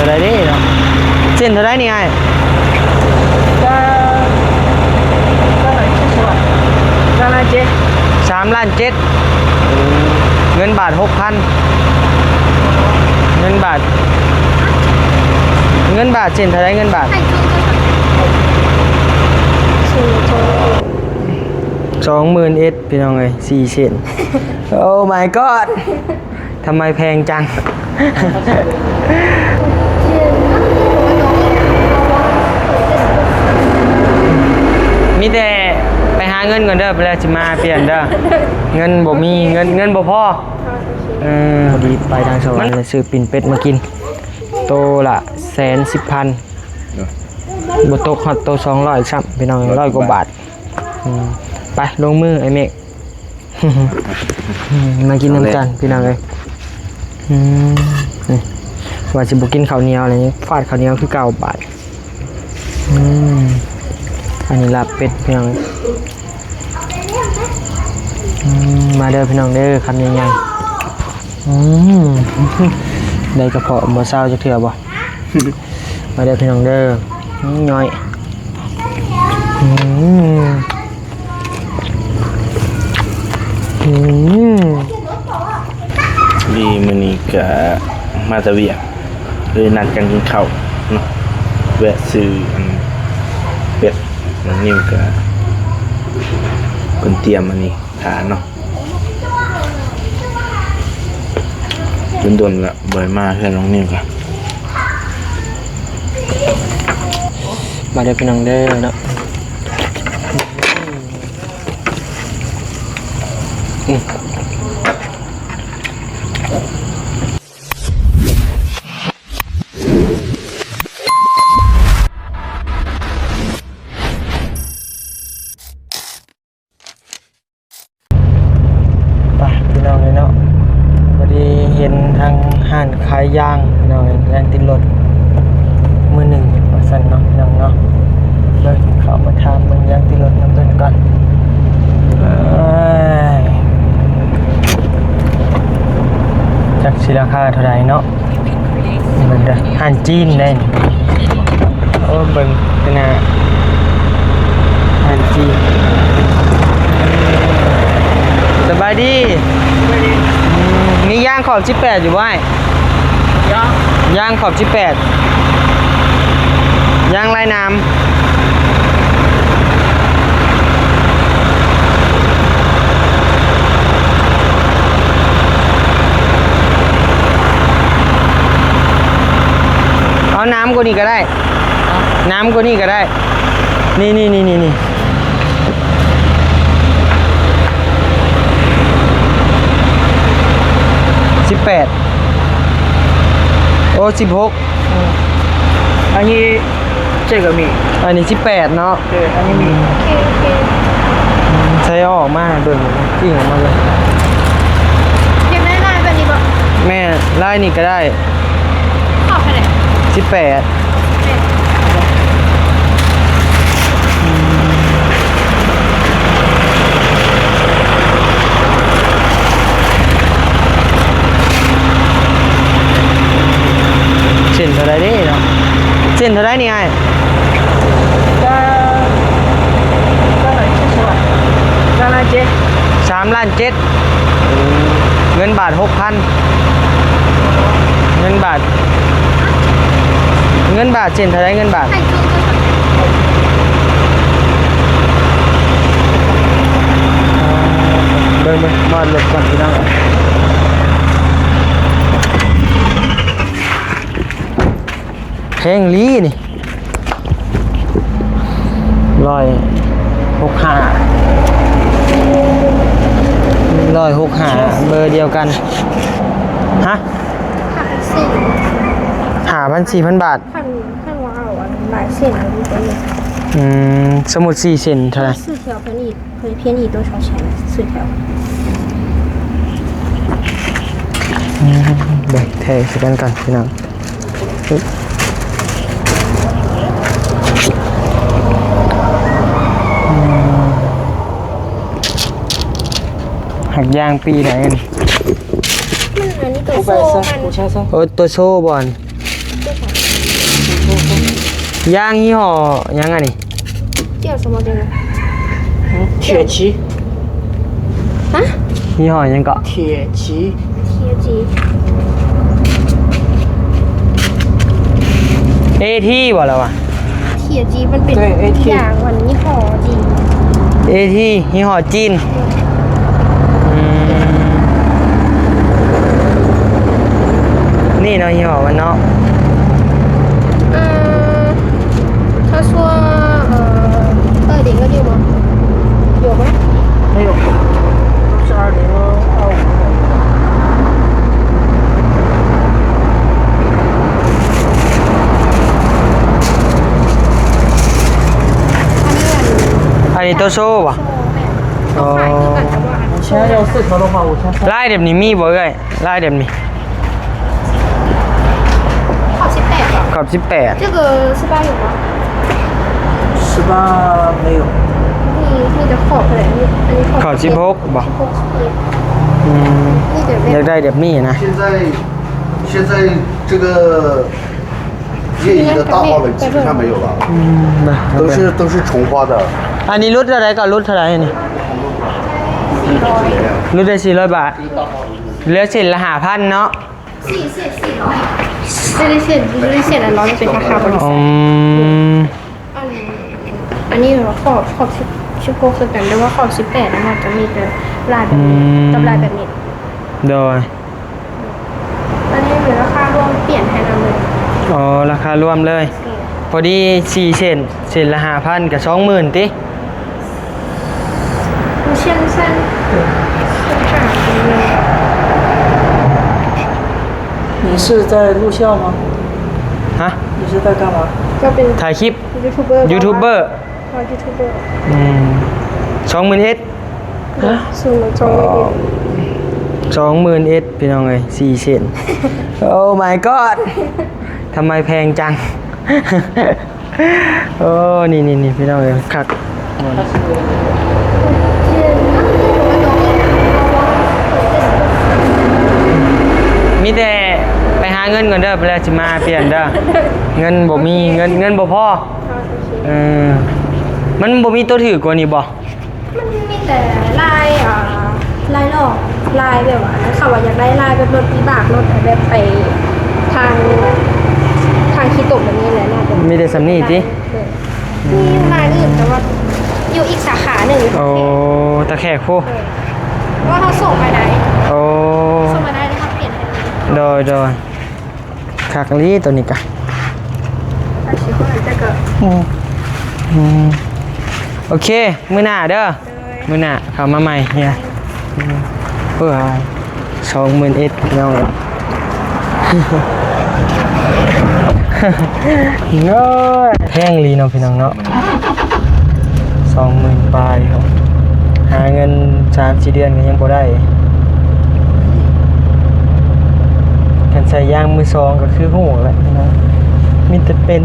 ໄດ້ເດ້ເນາະ. ເສັ້ນເທົ່າໃດນີ້ອ້າຍ? ສາມລ້ານເຈັດ. ສາມລ້ານເຈັດ. ເງິນບາດຫົກພັນ. ເງິນບາດ ເງິນບາດເສັ້ນເທົ່າໃດເງິນບາດ? ສອງໝື່ນເອັດ ພີ່ນ້ອງເອີຍ ສີ່ເສັ້ນ. Oh my god ທຳໄມແພງຈັງ? ມີແຕ່ໄປຫາເງິນກ່ອນເດີ ແລ້ວຊິມາປ່ຽນເດີ. ເງິນບໍ່ມີ ເງິນ ເງິນບໍ່ພໍ. ເອີ ພໍດີໄປທາງສະຫວັນ ແລ້ວຊື້ປີ້ງເປັດມາກິນ ໂຕລະແສນສິບພັນ. ບໍ່ຕົກຮອດໂຕສອງຮ້ອຍຊ້ຳ ພີ່ນ້ອງ ຮ້ອຍກວ່າບາດ. ອືມ ໄປລົງມືອ້າຍເມກ ມາກິນນຳກັນພີ່ນ້ອງເອີຍ. ອືມ ນີ້ ວ່າຊິບໍ່ກິນເຂົ້າໜຽວເລີຍ ຟາດເຂົ້າໜຽວຄືເກົ່າບາດ. ອືມ ອັນນີ້ລາບເປັດພີ່ນ້ອງເອີຍ. ອືມ ມາເດີພີ່ນ້ອງເດີ ຄຳໃຫຍ່ໆ. ອືມ ໄດ້ກະເພາະບໍ່ເຊົາຈັກເທື່ອບໍ່? ມາເດີພີ່ນ້ອງເດີ. ອືມ ຍ້ອຍ. ອືມ ອືມ ດີ ມື້ນີ້ກະມາແຕ່ວຽກ ເລີຍນັດກັນກິນເຂົ້າເນາະ ແວະຊື້ອັນເປັດ. ນ້ອງນິວກະເພິ່ນຕຽມອັນນີ້ ຖ້າເນາະ ດົນໆ ລະບໍ່ໄດ້ມາເຮືອນນ້ອງນິວກະ. ມາເດີພີ່ນ້ອງເດີເນາະ. ອືມ ໄປພີ່ນ້ອງເອີຍເນາະ ພໍດີເຫັນທາງຮ້ານຂາຍຢາງພີ່ນ້ອງເອີຍ ຢາງຕິດລົດມືໜຶ່ງວ່າຊັ້ນເນາະ ພີ່ນ້ອງເນາະ. ເບິ່ງ ເຂົ້າມາຖາມເບິ່ງຢາງຕິດລົດນຳເພິ່ນກ່ອນ. ເອີຍ ຈັກຊິລາຄາເທົ່າໃດເນາະ. ເບິ່ງເດີ ຮ້ານຈີນໄດ໋ນີ້. ໂອ້ ເບິ່ງໜ້າຮ້ານຈີນ. ສະບາຍດີ. ອືມ ມີຢາງຂອບສິບແປດຢູ່ບໍ່ອ້າຍ? ຢາງ ຢາງຂອບສິບແປດ ຢາງລາຍໜາມ. ເອົາໜາມກວ່ານີ້ກະໄດ້ ໜາມກວ່ານີ້ກະໄດ້. ນີ້ໆ ສິບແປດ ໂອ້ ສິບຫົກ. ອືມ ອັນນີ້ ເຈັດກະມີ ອັນນີ້ສິບແປດເນາະ. ເອີ ອັນນີ້ມີ ໂອເຄ ໂອເຄ. ອືມ ໃສ່ເອົາອອກມາເບິ່ງ ອີ່ງອອກມາເລີຍ. ຢາກໄດ້ລາຍແບບນີ້ບໍ່? ແມ່ນ ລາຍນີ້ກະໄດ້. ຂອບເທົ່າໃດ? ສິບແປດ. ເສັ້ນເທົ່າໃດເດ້ເນາະ? ເສັ້ນເທົ່າໃດນີ້ອ້າຍ? ສາມລ້ານເຈັດ. ສາມລ້ານເຈັດ. ເງິນບາດຫົກພັນ ເງິນບາດ ເງິນບາດ ເສັ້ນເທົ່າໃດເງິນບາດ? ເບິ່ງ ເບິ່ງ ມອດລົດກ່ອນພີ່ນ້ອງ. ແພງອີ່ຫຼີນີ້ ຮ້ອຍຫົກສິບຫ້າ ຮ້ອຍຫົກສິບຫ້າ ເບີດຽວກັນ. ຮະ? ຫ້າພັນສີ່ພັນບາດ. ຄັນ ຄັນວ່າເອົາອັນຫຼາຍເສັ້ນ ອັນນີ້ກໍມີ. ອືມ ສົມມຸດສີ່ເສັ້ນເທົ່າໃດ? ສີ່ເສັ້ນ ເພິ່ນອີກ ເພິ່ນ ເພິ່ນອີກໂຕສອງແສນ ສີ່ເສັ້ນ. ອືມ ເບິ່ງແທະໃສ່ກັນກ່ອນພີ່ນ້ອງ. ອືມ ຫາກຢາງປີໃດອັນນີ້? ມັນ ອັນນີ້ໂຕໂຊມັນ. ໂອ້ ໂຕໂຊບໍ່ອັນ? ຢາງຍີ່ຫໍ້ຫຍັງອັນນີ້? 叫什么的呢？铁骑。ฮะ? ຍີ່ຫໍ້ຫຍັງເກາະ? 铁骑。铁骑。ເອທີບໍ່ລະວະ? 铁骑 มันเป็น 对 เอที อย่างมันยี่ห้อจีน ເອທີ ຍີ່ຫໍ້ຈີນ. ອືມ ນີ້ເນາະ ຍີ່ຫໍ້ມັນເນາະ. ເອີ 他说 เอ่อ 二零二六吗？有吗？没有，都是二零二五的。 ອັນນີ້ໂຕໂຊບໍ່? ອໍ 现在要四条的话，五千三。ລາຍແບບນີ້ມີບໍ່ເອື້ອຍ? ລາຍແບບນີ້ ຂອບສິບແປດ ຂອບສິບແປດ. 这个十八有吗？十八没有。มี มีแต่ขอบเท่าไหร่ มี อันนี้ขอบ ຂອບສິບຫົກບໍ່? ສິບຫົກ ສິບເອັດ. ອືມ นี่เดี๋ยว ຢາກໄດ້ແບບນີ້ນະ. 现在 现在这个业余的大号的基本上没有了， ອືມ 都是 都是重花的。 ອັນນີ້ຫຼຸດເທົ່າໃດເກາະ? ຫຼຸດເທົ່າໃດອັນນີ້? ຫຼຸດໄດ້ສີ່ຮ້ອຍບາດ ເຫຼືອເສັ້ນລະຫ້າພັນເນາະ. สี่เส้นสี่ร้อย ไม่ได้เส้น ไม่ได้เส้นละร้อย มันเป็นราคาบริษัท. ອືມ ອັນ ອັนนี้ขอบ ขอบสิบ สิบหกคือกัน แต่ว่าขอบสิบแปดน่าจะมีแต่ลายแบบนี้ อืม กับลายแบบนี้ ໂດຍ อันนี้เหลือราคารวมเปลี่ยนให้เราเลย ອໍ ລາຄາລວມເລີຍ. ໂອເຄ ພໍດີສີ່ເສັ້ນ ເສັ້ນລະຫ້າພັນ ກໍສອງໝື່ນຕິ. 你现在 你是在录像吗？ ຮະ? 你是在干嘛？ ก็เป็น ຖ່າຍຄລິບ ยูทูบเบอร์ ຢູທູບເບີ อ๋อ ยูทูบเบอร์ ອືມ ສອງໝື່ນເອັດ ສອງໝື່ນເອັດ ສອງໝື່ນເອັດ ພີ່ນ້ອງເອີຍ ສີ່ເສັ້ນ. Oh my god ທຳໄມແພງຈັງ? ໂອ້ ນີ້ໆໆ ພີ່ນ້ອງເອີຍ ຄັກ ມີແຕ່ໄປຫາເງິນກ່ອນເດີ ແລ້ວຊິມາປ່ຽນເດີ ເງິນບໍ່ມີ ເງິນ ເງິນບໍ່ພໍ. ເອີ ມັນບໍ່ມີໂຕຖືກກວ່ານີ້ບໍ່? มันมีแต่ลาย อ่า ลายหลอก ลายแบบว่า เขาว่าอยากได้ลายแบบรถวิบาก รถแบบไปทาง ทางขี้ตมแบบนี้แหละ น่าจะ มีแต่ส่ำนี้ติ เออ มีอยู่ลายอื่น แต่ว่าอยู่อีกสาขาหนึ่ง โอ้ ตะแขกพู้น เออ เพราะว่าเขาส่งมาได้ โอ้ ส่งมาได้แล้วเขาเปลี่ยนให้เลย โดย โดย คักอีหลีโตນີ້กะ ອືມ ອືມ ໂອເຄ ມື້ໜ້າເດີ ໂດຍ ມື້ໜ້າເຂົ້າມາໃໝ່ເຮຍ ອືມ ເພື່ອສອງໝື່ນເອັດ ພີ່ນ້ອງເອີຍ ໂອ້ຍ ແພງອີ່ຫຼີເນາະ ພີ່ນ້ອງເນາະ. ສອງໝື່ນປາຍເນາະ ຫາເງິນສາມສີ່ເດືອນກໍຍັງບໍ່ໄດ້ ຄັນໃສ່ຢາງມືສອງກໍຄືຮູ້ແຫຼະພີ່ນ້ອງ ມີແຕ່ເປັນ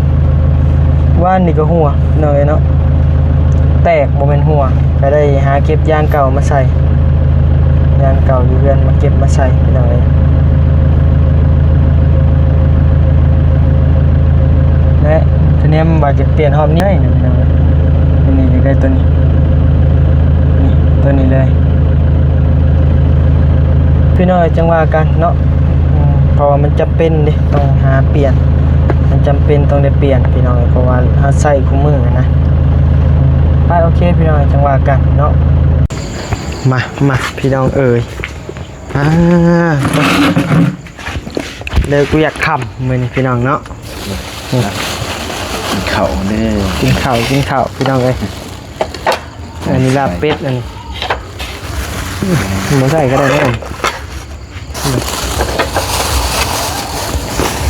ວານນີ້ກໍຮົ່ວພີ່ນ້ອງເອີຍເນາະ ແຕກ ບໍ່ແມ່ນຮົ່ວ ກໍໄດ້ຫາເກັບຢາງເກົ່າມາໃສ່ ຢາງເກົ່າຢູ່ເຮືອນມາເກັບມາໃສ່ພີ່ນ້ອງເອີຍ ແລະ ທະແນມວ່າຈະປ່ຽນຮອບນີ້ ໂຕນີ້ ໂຕນີ້ ຢາກໄດ້ໂຕນີ້ ນີ້ ໂຕນີ້ເລີຍ ພີ່ນ້ອງເອີຍ ຈັ່ງວ່າກັນເນາະ ອືມ ເພາະວ່າມັນຈຳເປັນເດ້ ຕ້ອງຫາປ່ຽນ ມັນຈຳເປັນຕ້ອງໄດ້ປ່ຽນ ພີ່ນ້ອງເອີຍ ເພາະວ່າເຮົາໃຊ້ຄູ່ມື້ນະ ໄປ ໂອເຄ ພີ່ນ້ອງເອີຍ ຈັ່ງວ່າກັນເນາະ ມາ ມາ ພີ່ນ້ອງເອີຍ ອ່າ ເລີກວຽກຄ່ຳມື້ນີ້ພີ່ນ້ອງເນາະ ນີ້ ກິນເຂົ້າເດີ ກິນເຂົ້າ ກິນເຂົ້າພີ່ນ້ອງເອີຍ ອັນນີ້ລາບເປັດ ອັນນີ້ບໍ່ໃສ່ກໍໄດ້ເດີ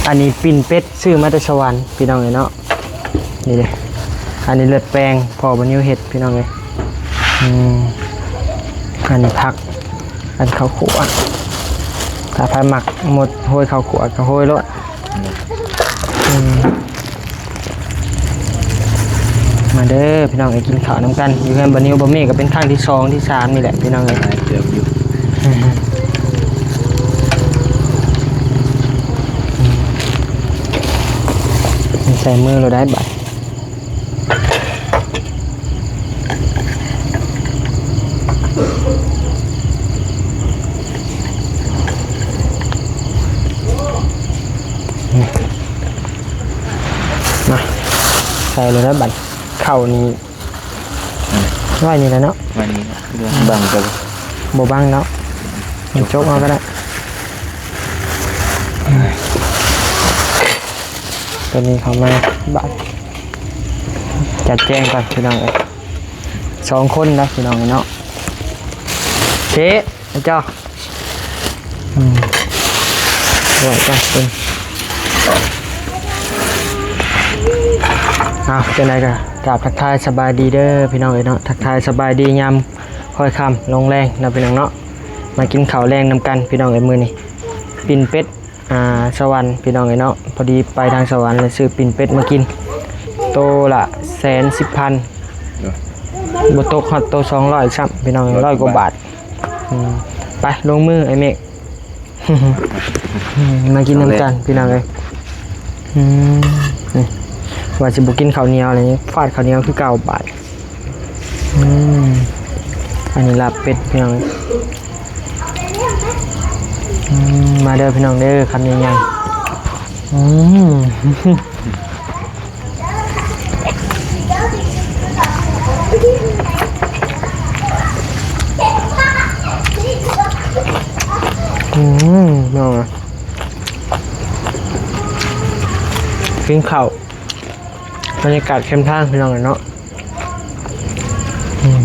ອັນນີ້ປີ້ງເປັດ ຊື້ມາແຕ່ສະຫວັນພີ່ນ້ອງເອີຍເນາະ ນີ້ເດ້ ອັນນີ້ເລືອດແປງ ພໍ່ບ່າວນິວເຮັດພີ່ນ້ອງເອີຍ ອືມ ອັນນີ້ຜັກ ອັນເຂົ້າຂົ້ວ ຖ້າໃຜມັກໝົດໂຮຍເຂົ້າຂົ້ວກໍໂຮຍໂລດ ອືມ ມາເດີພີ່ນ້ອງເອີຍ ກິນເຂົ້ານຳກັນ ຢູ່ເຮືອນບ່າວນິວບ່າວເມກກໍເປັນຄັ້ງທີສອງທີສາມນີ້ແຫຼະພີ່ນ້ອງເອີຍ ອືມ ໃສ່ມືໂລດໄດ໋ບາດ ມາ ໃສ່ເລີຍເດີບັດ ເຂົ້ານີ້ ໄວ້ນີ້ແຫຼະເນາະ ໄວ້ນີ້ແຫຼະ ເລື່ອງບັງກໍບໍ່ບັງເນາະ ມັນຈົກເອົາກໍໄດ້ ຕົວນີ້ເຂົ້າມາ ບາດ ຈັດແຈງກ່ອນພີ່ນ້ອງເອີຍ ສອງຄົນນະພີ່ນ້ອງເນາະ ເຊ ເຈົ້າ ອືມ ໄວ້ກ່ອນເພິ່ນ ເອົາ ຈັ່ງໃດກໍກາບທັກທາຍສະບາຍດີເດີພີ່ນ້ອງເອີຍເນາະ ທັກທາຍສະບາຍດີຍາມຄ່ອຍຄ່ຳລົງແລງນະພີ່ນ້ອງເນາະ ມາກິນເຂົ້າແລງນຳກັນພີ່ນ້ອງເອີຍ ມື້ນີ້ ປີ້ງເປັດ ອ່າ ສະຫວັນພີ່ນ້ອງເອີຍເນາະ ພໍດີໄປທາງສະຫວັນແລ້ວຊື້ປີ້ງເປັດມາກິນ ໂຕລະແສນສິບພັນ ເອີ ບໍ່ຕົກຮອດໂຕສອງຮ້ອຍຊ້ຳພີ່ນ້ອງເອີຍ ຮ້ອຍກວ່າບາດ ອືມ ໄປລົງມືອ້າຍເມກ ມາກິນນຳກັນພີ່ນ້ອງເອີຍ ອືມ ນີ້ ວ່າຊິບໍ່ກິນເຂົ້າໜຽວເລີຍ ຟາດເຂົ້າໜຽວຄືເກົ່າບາດ ອືມ ອັນນີ້ລາບເປັດພີ່ນ້ອງ ອືມ ມາເດີພີ່ນ້ອງເດີ ຄຳໃຫຍ່ໆ ອືມ ອືມ ພີ່ນ້ອງ ກິນເຂົ້າ ບັນຍາກາດແຄມທາງພີ່ນ້ອງເອີຍເນາະ ອືມ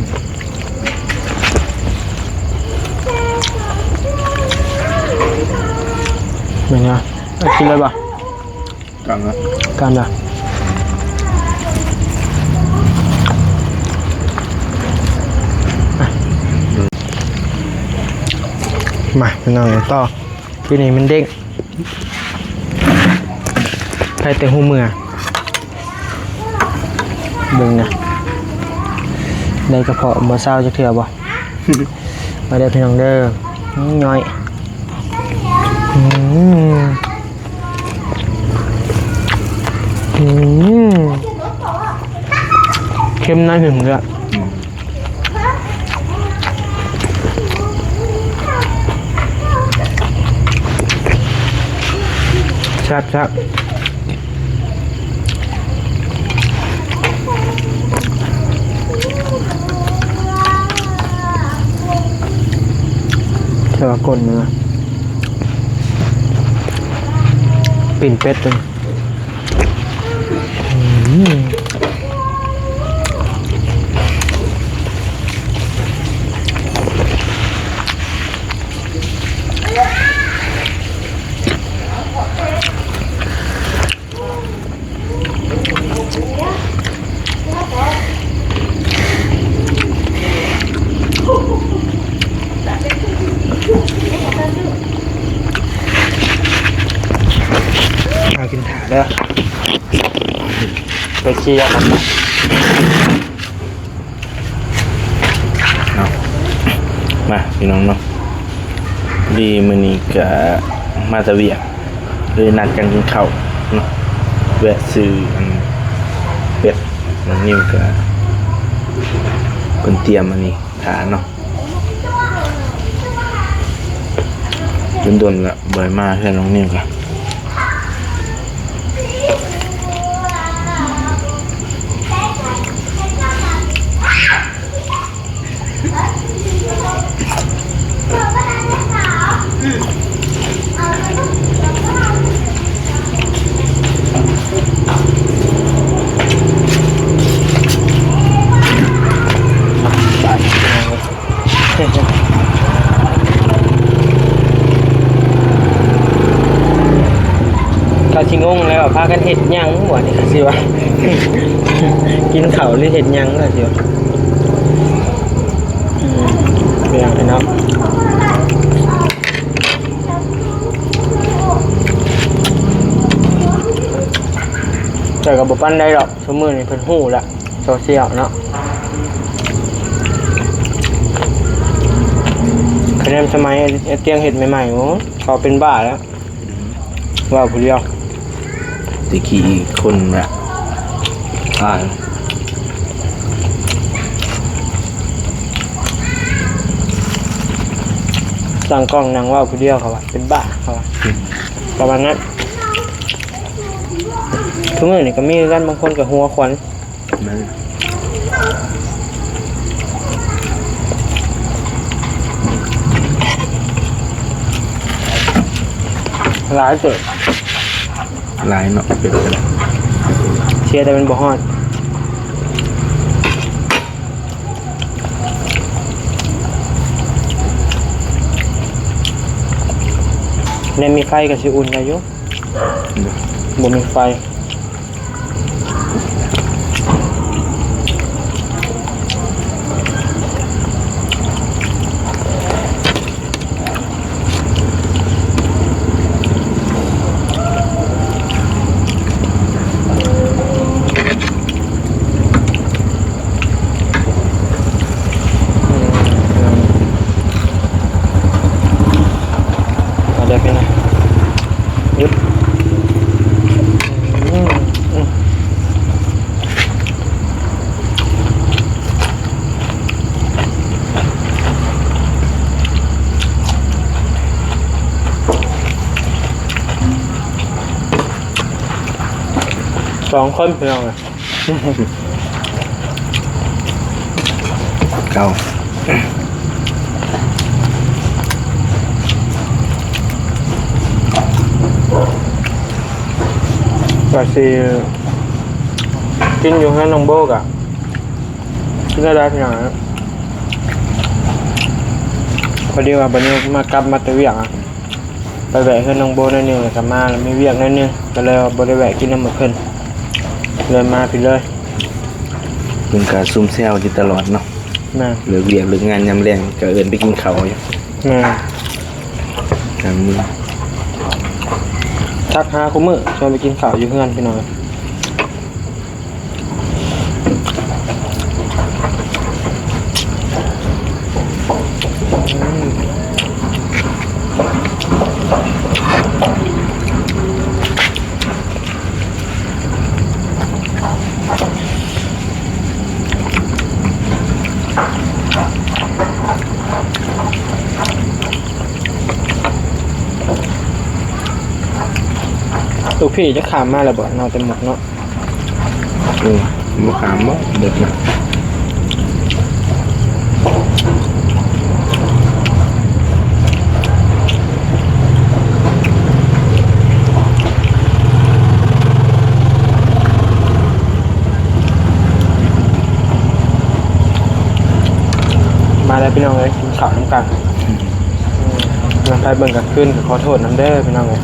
ເປັນໄງ ກິນເລີຍບໍ່? ກຳລະ ກຳລະ ມາ ພີ່ນ້ອງເອີຍ ຕໍ່ ທີນີ້ມັນເດ້ງ ໃຜແຕ່ຮູ້ເມື່ອ ເບິ່ງນະ ໃນກະເພາະບໍ່ເຊົາຈັກເທື່ອບໍ່? ມາເດີພີ່ນ້ອງເດີ ນ້ອຍ ອືມ ອືມ ເຄັມໃນຫຶມເລີຍ ອືມ ແຊບໆ ແຕ່ວ່າກົ້ນເນາະ ປີ້ງເປັດຕົວນີ້ ອືມ ເອົາກິນຖ້າເດີ ໄປເຊຍກັນ ເນາະ ມາພີ່ນ້ອງເນາະ ພໍດີມື້ນີ້ກະມາແຕ່ວຽກ ເລີຍນັດກັນກິນເຂົ້າເນາະ ແວະຊື້ອັນເປັດ ນ້ອງນິວກະເພິ່ນຕຽມອັນນີ້ຖ້າເນາະ ດົນໆລະ ບໍ່ໄດ້ມາເຮືອນນ້ອງນິວກະ ເຂົາຊິງົງແລ້ວ ພາກັນເຮັດຫຍັງວະນີ້ ເຂົາຊິວ່າ ກິນເຂົ້າຫຼືເຮັດຫຍັງ ເຂົາຊິວ່າ ອືມ ເປັນຫຍັງເນາະ ແຕ່ກໍບໍ່ປານໃດດອກ ຊຸມມື້ນີ້ເພິ່ນຮູ້ລະ ໂຊຊຽວເນາະ ຄະແນນສະໄໝເອຕຽງເຮັດໃໝ່ໆ ໂອ້ ເຂົາເປັນບ້າແລ້ວ ເວົ້າຜູ້ດຽວ ແຕ່ກີ້ຄົນແບບ ອ່າ ຕັ້ງກ້ອງນັ່ງເວົ້າຜູ້ດຽວ ເຂົາວ່າເປັນບ້າ ເຂົາວ່າ ປະມານນັ້ນ. ซุມື້ນີ້ກໍມີຄືກັນ ບາງຄົນກໍຫົວຂວັນ. ແມ່ນ ຫຼາຍເຕີບ. ຫຼາຍເນາະ ເປັນໄປໄດ້ ເສຍແຕ່ມັນບໍ່ຮອດ. ແນວມີໄຟກໍຊິອຸ່ນໄດ້ຢູ່. ບໍ່ມີໄຟ. ເອົາໄດ້ໄປນະ ຢຸດ. ອືມ ອືມ ສອງຄົນພີ່ນ້ອງເອີຍ. ເກົ້າ ວ່າຊິກິນຢູ່ເຮືອນນ້ອງໂບກະ ກິນໄດ້ພີ່ນ້ອງ. ພໍດີວ່າບັດນີ້ມາ ກັບມາແຕ່ວຽກອະ ໄປແວະເຮືອນນ້ອງໂບໜ້ອຍໜຶ່ງ ແລ້ວກໍມາ ແລ້ວມີວຽກໜ້ອຍໜຶ່ງ ກໍເລີຍບໍ່ໄດ້ແວະກິນນຳໝູ່ເພິ່ນ ເລີຍມາພີ້ເລີຍ. ເພິ່ນກໍຊຸມແຊວຢູ່ຕະຫຼອດເນາະ. ແມ່ນ ເລີກວຽກເລີກງານຍາມແລງກໍເອີ້ນໄປກິນເຂົ້າຢູ່. ແມ່ນ ທາງມື້ ທັກຫາຄູ່ມື້ ຊວນໄປກິນເຂົ້າຢູ່ເຮືອນພີ່ນ້ອງ. ລູກພີ່ຈະຂ້າມມາແລ້ວບໍ່? ເນາະ ແຕ່ໝົກເນາະ. ອືມ ບໍ່ຂ້າມບໍ່ ເບິດນະ. ມາແລ້ວພີ່ນ້ອງເອີຍ ກິນເຂົ້ານຳກັນ. ອືມ ນຳໃຜເບິ່ງກາງຄືນກໍຂໍໂທດນຳເດີພີ່ນ້ອງເອີຍ.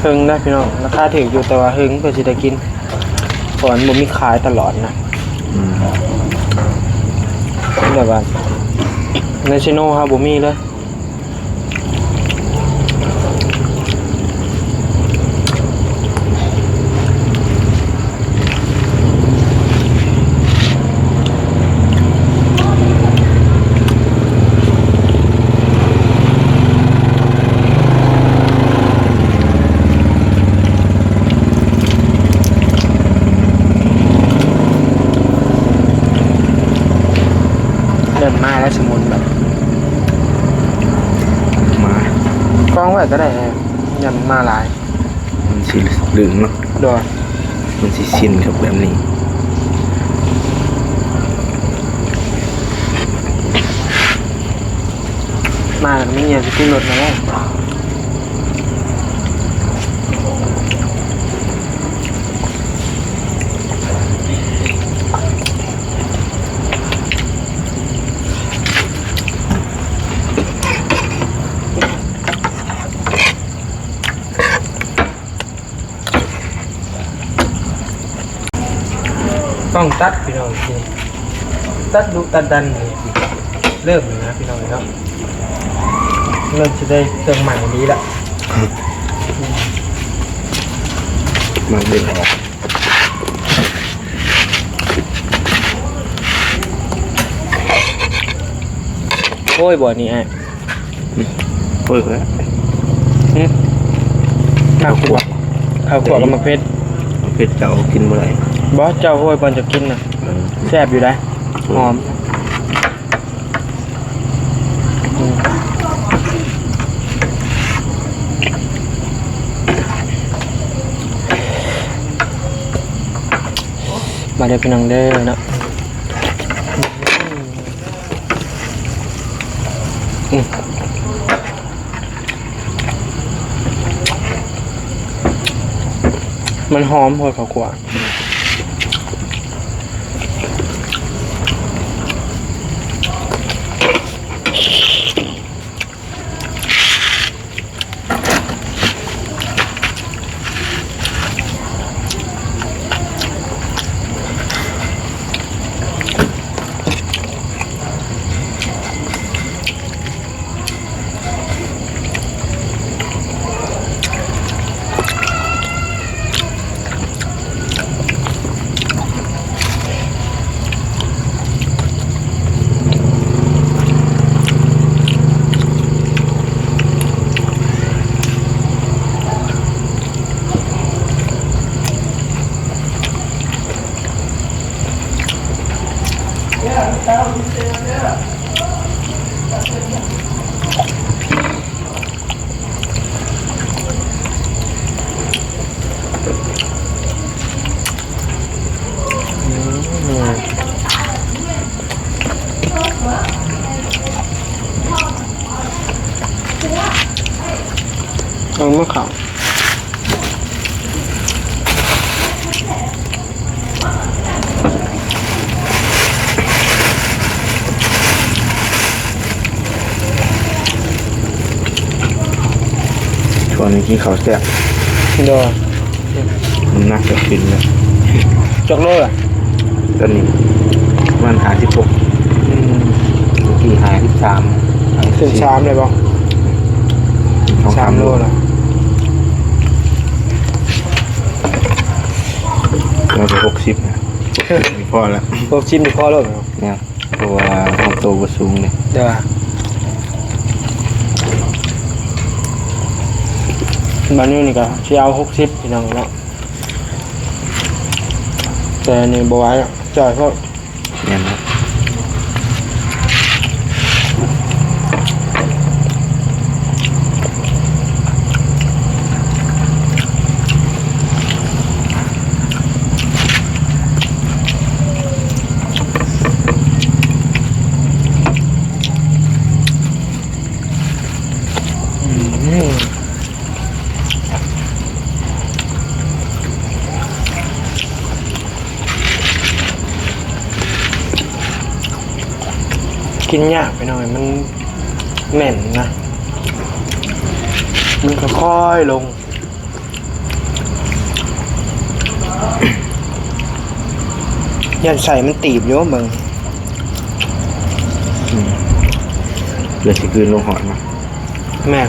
ເຮິງໄດ໋ພີ່ນ້ອງ ລາຄາຖືກຢູ່ ແຕ່ວ່າເຮິງເພື່ອຊິໄດ້ກິນ ເພາະມັນບໍ່ມີຂາຍຕະຫຼອດນະ. ອືມ ແບບວ່າໃນເຊໂນເຮົາບໍ່ມີເລີຍ. ເລີ່ມມາແລ້ວ ສະໝຸນແບບ ມາ ກອງໄວ້ກໍໄດ້ ຢ້ານມັນມາຫຼາຍ. ມັນຊິລຶ້ງເນາະ. ໂດຍ ມັນຊິຊິນກັບແບບນີ້. ມາແລ້ວກໍມີຫຍັງຊິກິນໂລດນັ້ນແຫຼະ. ຕ້ອງຕັດພີ່ນ້ອງ ຕັດດຸຕັດດັນນີ້ ເລີ່ມແລ້ວນະພີ່ນ້ອງເນາະ. ເລີ່ມຊິໄດ້ເຄື່ອງໃໝ່ດີລະ. ມັນເບິ່ງອອກ. ໂອ້ຍ ບໍ່ນີ້ອ້າຍ. ເປີດແລ້ວ. ຫຶ? ໝາກຂວບ ເຂົ້າຂວບກັບໝາກເຜັດ. ໝາກເຜັດເຈົ້າກິນບໍ່ໄດ້. ບໍ່ ເຈົ້າຫ້ວຍບ່ອນເຈົ້າກິນນະ. ເອີ ແຊບຢູ່ໃດ໋. ອືມ ຫອມ. ອືມ ອືມ. ມາເດີພີ່ນ້ອງເດີເນາະ. ອືມ ມັນຫອມໂພດເຂົ້າຂົ້ວ. ເອົາມາເຂົ້າ. ຊ່ວງນີ້ກິນເຂົ້າແຊບ. ໂດຍ. ນ້ຳໜັກກໍຂຶ້ນແລ້ວ. ຈັກໂລລະ? ຕອນນີ້ປະມານຫ້າສິບຫົກ. ອືມ. ເມື່ອກີ້ຫ້າສິບສາມ. ຂຶ້ນສາມແລ້ວບໍ່? ສອງສາມໂລລະ. ມາເປັນຫົກສິບນະ. ພໍລະ. ຫົກສິບນີ້ພໍໂລດເນາະ. ແມ່ນ. ເພາະວ່າເຮົາໂຕບໍ່ສູງເດ້. ໂດຍ. ບາດນີ້ນີ້ກໍຊິເອົາຫົກສິບ ພີ່ນ້ອງເນາະ. ແຕ່ນີ້ບໍ່ໄຫວແລ້ວ ຈ່ອຍໂພດ. ແມ່ນແລ້ວ. ອືມ. ກິນຍາກໄປໜ້ອຍ ມັນແໜ້ນນະ ມັນຄ່ອຍໆລົງ. ຢ້ານໄສ້ມັນຕີບຢູ່ເບິ່ງ. ອືມ ແລ້ວຊິກືນລົງຮອດມາ. ແມ່ນ.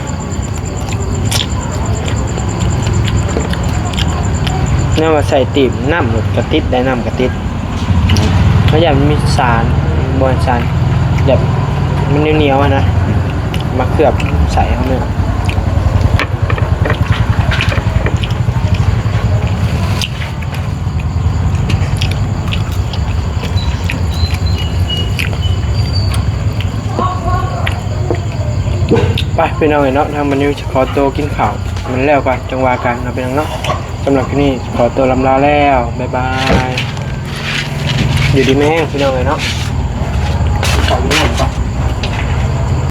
ແນວວ່າໄສ້ຕີບ ນ້ຳກໍຕິດໄດ໋ ນ້ຳກໍຕິດ. ເຮົາຢ້ານມັນມີສານ ບໍ່ແມ່ນສານ ແບບມັນໜຽວໆຫັ້ນນະ ມາເຄືອບໄສ້ເຮົາເນາະ. ໄປພີ່ນ້ອງເອີຍເນາະ ທາງມະນິວຊິຂໍໂຕກິນເຂົ້າໃຫ້ມັນແລ້ວກ່ອນ ຈັ່ງວ່າກັນເນາະພີ່ນ້ອງເນາະ. ສຳລັບຄລິບນີ້ຂໍໂຕລ່ຳລາແລ້ວ ບາຍບາຍ ຢູ່ດີມີແຮງພີ່ນ້ອງເອີຍເນາະ.